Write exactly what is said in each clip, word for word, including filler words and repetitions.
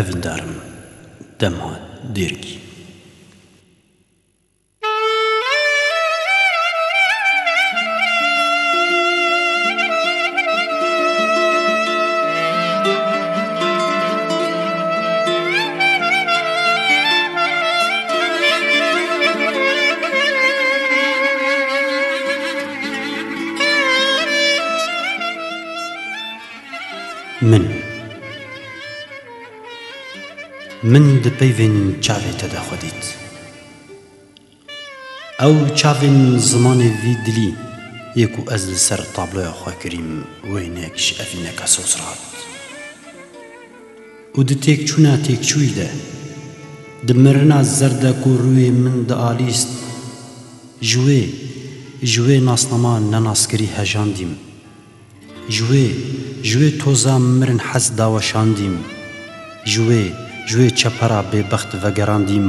Evîndarim, dema dêrkî. Min. Min di peyvên çavê te de xwe dît. Ew çavên zimanê vî dilî yê ku ez li ser tabloya xwe kirîm, wênek ji evîneke soz re hat. Û di têkçûna têkçûyî de, di mirina zer de ku rûyê min dialîst, ji wê, ji wê nasnama nenaskirî hejandîm. Ji wê, ji wê toza mirin hez daweşandîm. Ji wê, ji wê çepera bêbext vegerandîm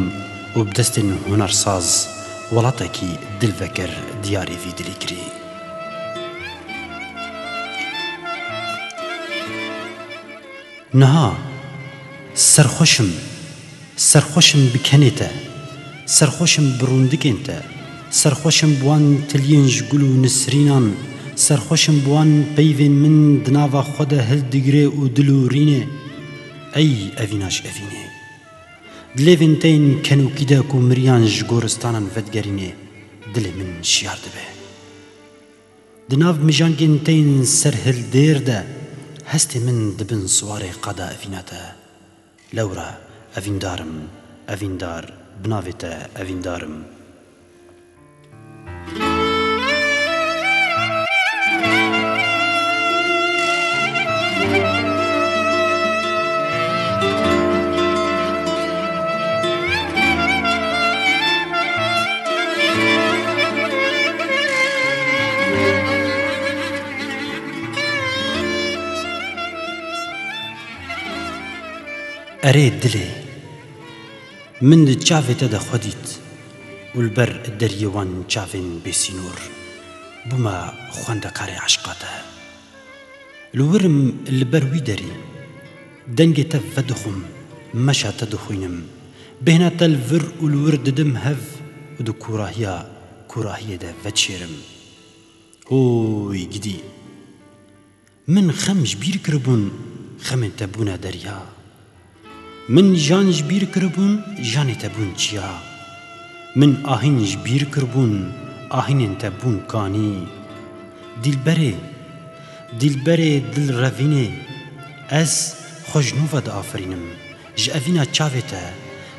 û bi destên hunersaz welatekî dilvekir diyarê vî dilî kirî. Niha serxweş im, serxweş im bi kenê te, serxweş im bi rûndikên te, serxweş im bi wan tiliyên ji gul û nisrînan, serxweş im bi wan peyvên min di nava xwe de hildigire û dil û rînê. Ey evîna ji evînê! Di lêvên te yên kenokî de ku miriyan ji goristanan vedigerînê, dilê min şiyar dibe. Di nav mijangên te yên serhildêr de hestê min dibin siwarê qada evîna te. Lewra evîndar im, evîndar, bi navê te evîndar im. Erê dilê, min di çavê te de xwe dît û li ber deriyê wan çavên bêsînor bûme xwendekarê eşqa te. Li wir im li ber wî derî, dengê te vedixwim, meşa te dixwînim. Bêhna te li vir û li wir didim hev û di kûrahiya kûrahiyê de vedişêrim. Hûy gidî! Min xem ji bîr kiribûn, xemên te bûne derya. Min jan ji bîr kiribûn, janê te bûn çiya. Min ahîn ji bîr kiribûn, ahînên te bûn kanî. Dîlberê, dîlberê dilrevînê, ez xwe ji nû ve diafirînim. Ji evîna çavê te,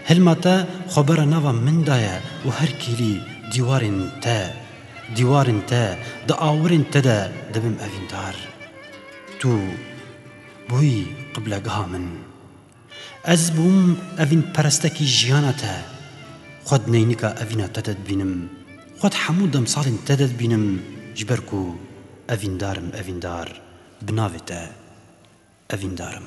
hilma te xwe bera nava min daye û her kîlî dîwarên te, dîwarên te, di awirên te de dibim evîndar. Tu bûyî qiblegeha min. Ez bûm evînperestekî jiyana te. Xwe di neynika evîna te de dibînim. Xwe di hemû demsalên te de dibînim, ji ber ku evîndar im, evîndar, bi navê te evîndar im.